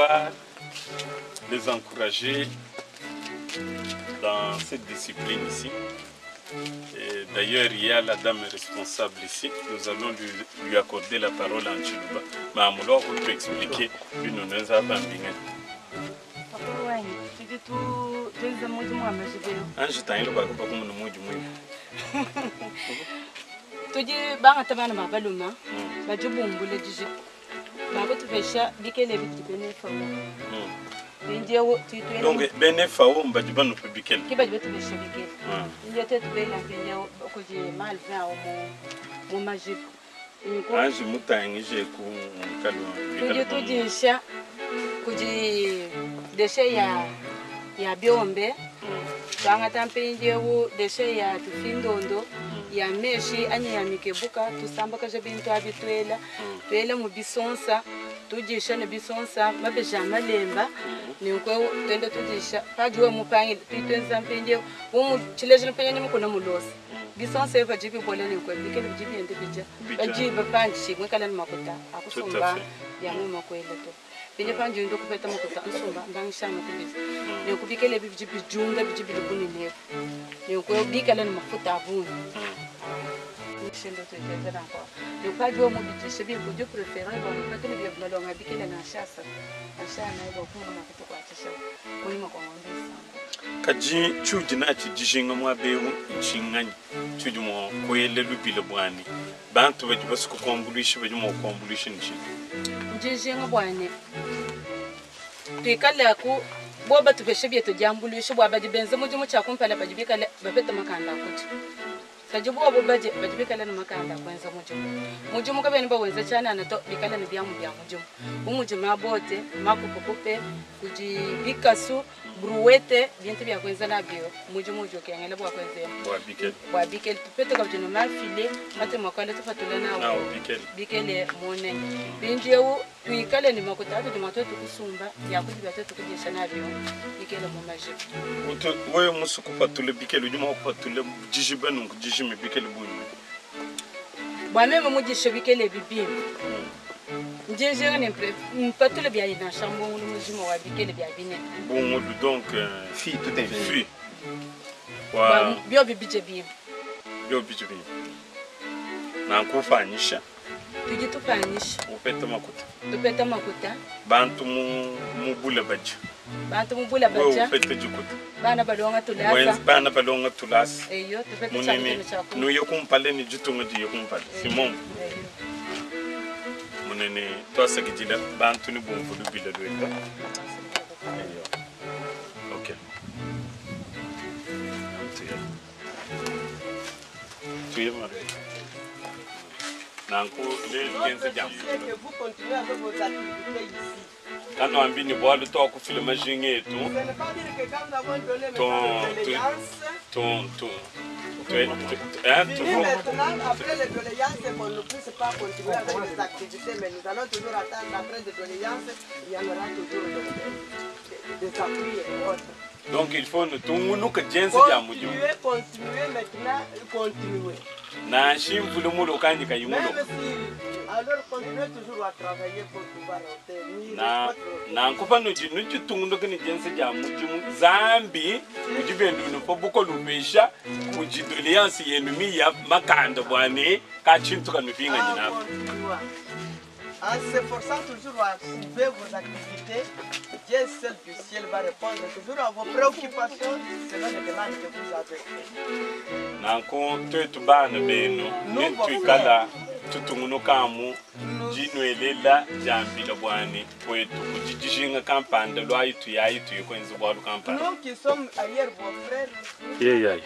pouvoir les encourager dans cette discipline ici. Et d'ailleurs, il y a la dame responsable ici. Nous allons lui, lui accorder la parole en Chiluba. Mais Amulo, vous pouvez expliquer une unaweza hapa mbingani. Papa wanyi tudi tuenza mudimu wa majiba eu. Anji tangila kwa kupa kumunu muji mwini. Tudi bangata bana ba baluma badi bumbule dijiba bakutupesha bikele ebi bidi bena FAO. Mpindieu tudi tuela Donc bena FAO mbadi banupa bikele. Ke badi batupesha bikele. Mpindieu tuetu bela mpindieu kudi malvin au mu mu majiba. Nunku Anji mutangije ku mukalu tudi bikale tudisha kudi deshe ya ya biombe tuangata mpindieu deshe ya tufindondo ya meshi anyi ya mikebuka tusambakaja bintu abi tuela tuela mu bisonsa tudisha ne bisonsa mabeji a malemba nenku eu tuenda tudisha padi wewe mupangile tudi tuenza mpindieu bu mu tshilejilu mpindieu mukuna mulosa bisonsa ebi padi bibola nenku bikele bidi bienda bidia Bidia. padi panshi muikale ne makuta Tout à akusumba fait. bia mema kuela to mpindieu pandi ndo kupeta makuta nsumba mbangisha anu kubidia nenku bikele ebi bidi bidiunda bidi bili bunene ebu nenku bikale ne mafuta a bungi mushindu tuenza nanku nenku padi wewe mubidishe bimpe udi prefere bua nupete ne biebe malonga bikele nansha asatu nansha anayi bua kumona mua kutukuatshisha kunyima kua ngondo isambombo. Kadi tshiudi natshi dijinga muaba eu ntshinganyi? Tshiudi mua kuela lubila bua ne bantu badi basue kukuambuluisha badi mua kukuambuluisha ne tshinyi? Ndi njinga bua ne tuikalaku bobu batupeshe bietu diambuluisha bua badi benza mudimu tshia kumpala badi bikale bapeta makanda a kudia. Kadi bobu badi badi bikale ne makanda a kuenza mudimu. Mudimu kabena bawenza tshianana to, bikale ne biamu bia mudimu bu mudi mabote, makupukupe, kudi bikasu, brouette, bintu bia kuenza nabi mudimu udi ukengela bua kuenza Bua bikele. bua bikele. Tupete kabidi ne mafile atudi mua kuikala tupatula nawu Nawu bikele. bikele mune. Mpindieu tuikale ne makuta atudi mua tuetu kusumba biakudia bia tuetu kudisha nabio bikele mu majiba. Utu wewe musue kupatula bikele, udi mua kupatula dijiba nunku dijime bikele bungi munyi? Bua meme mudishe bikele ebi bimpe, ndi njinga ne mpatule bianyi nansha mbungulu mujima wa bikele bia binene. Mbungulu donc Fille tout un fille. Bua Wa biobi bidie bimpe. Biobi bidie bimpe. Nanku upanyisha. Tudi tupanyisha. Upeta makuta. Tupeta makuta. Bantu mu mu bule badia. Bantu mu bule Wewe badia. upeta dikuta. Bana balonga tulasa. Wenza bana balonga tulasa. Eyo, tupeta Munene, tshiakutenu tshia ku. nuye kumpala ne ditunga diye kumpala. Simon. Eyo. Munene, tuasakidila bantu ne bumvu lubila lueba. Eyo. Okay. Tuye. Tuye mara. Nanku lelu kenza dia Que vous continuez avec vos activités ici. Kanuambi ne bualu tuakufila majinga etu. Ce n'est pas dire que quand nous avons donné Ton, maintenant les tu, doléances, ton, ton, tu, tu, tu, hein, tu fini vois. maintenant, après les doléances, qu'on ne puisse pas continuer avec les activités, mais nous allons toujours attendre après les doléances, il y en aura toujours des appuis et autres. Donc il faut nutungunuka dienza dia mudimu. Continuez, continuez maintenant, continuez. Nansha mvula muloka anyi kayi Même muloka. si, alors continuez toujours à travailler pour pouvoir obtenir Na votre nanku panudi nuditungunuka ne dienza dia mudimu Nzambi udi bende unupa bukole upesha kudi doléance yenu miya makanda bua ne katshintu kanupinganyi En naku. continuant. En s'efforçant toujours à suivre vos activités, Dieu seul du ciel va répondre toujours à vos préoccupations selon les demandes que vous avez. Nanku tuetu bana benu ne tuikala tutungunukamu dinuelela diambila bua ne kuetu kudi dijinga kampanda luayi tuyayi tuye kuenza bualu kampanda. Nous qui sommes ailleurs, vos frères, Yeyayi.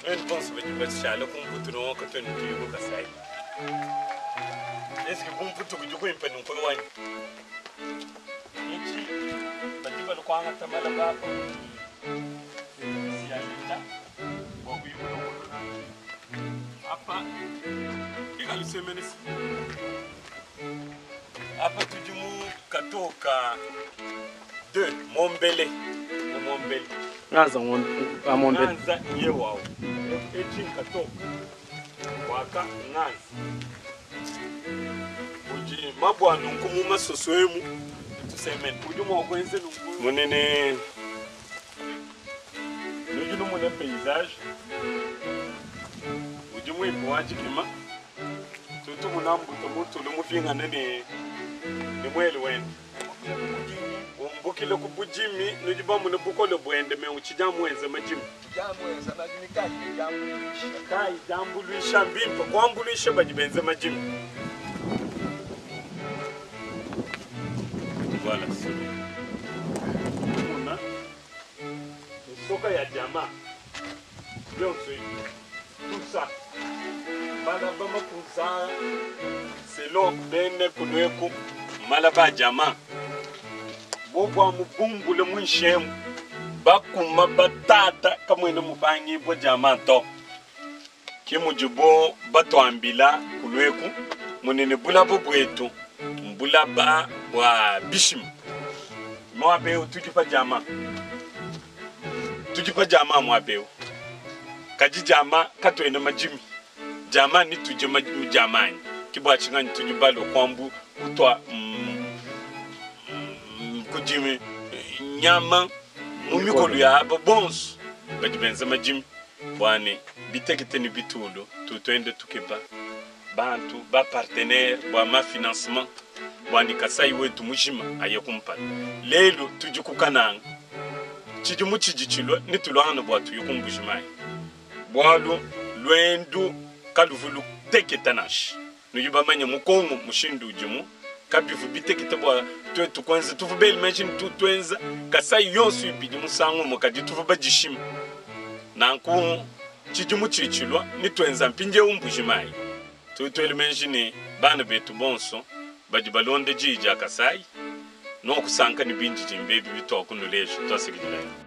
Nuenu bonso badi bashala ku Mputu ne katuena tuya ku Kasai. Eske ku Mputu kudi kuimpe nunku wanyi? Etshi badi balua kuangata malaba apa kudi service ya leta bua kuya kulongolola apa ikalusemenesa apa tudi mu katoka 2 mombele mu mombele Nganza amombele. Nganza yewawu etshi nkatoka waka nganza udi mabua nunku mu masoso emu tusemene udi mua kuenza nunku munene nudi numona paysage udi muimpe wa dikema tutu munambuta mutulu mupingane ne ne muele wende umbukile ku budimi nudi bamune bukole buende me utshidi amuenza madimi kayi diambuluisha mbimpe kuambuluisha badi benza madimi voilà mona nsoka ya diama bionso ebi tout ça malaba makunza selon bene kunueku malaba a diama bobua mubumbule muinshemu bakuma batata kamwene mupangibua diama to ke mudibo batuambila kulueku munene bulaba buetu mbulaba bua bishima muaba eu tudi pa diama tudi pa diama muaba eu kadi diama katuena madimi diama ni tudi diama anyi ke bua tshinganyi tudi balue kuambu kutua kudi nyama mu mikolo ya aba bonso badi benza madimi bua ne bitekete ne bitulu tutuende tukeba bantu ba partenaire bua ma financement bua ne Kasai wetu mujima aye kumpala. Lelu tudi ku Kananga, tshidimu tshidi tshilua ne tuluangana bua tuye ku Mbujimayi, bualu luendu kaluvu luteketa nansha. Nudi bamanye mu Kongo mushindu udimu, kabivu bitekete bua tuetu kuenza. Tuvua bele meji ne tuenza Kasai yonso ibidi musangu umue, kadi tuvua badishima. Nanku tshidimu tshidi tshilua ne tuenza mpindieu Mbujimayi. Tudi tuela meji ne bana betu bonso badi balonda diyi dia Kasai nuakusanka ne bindidimba ebi bituakunuleja. Tuasakidilayi.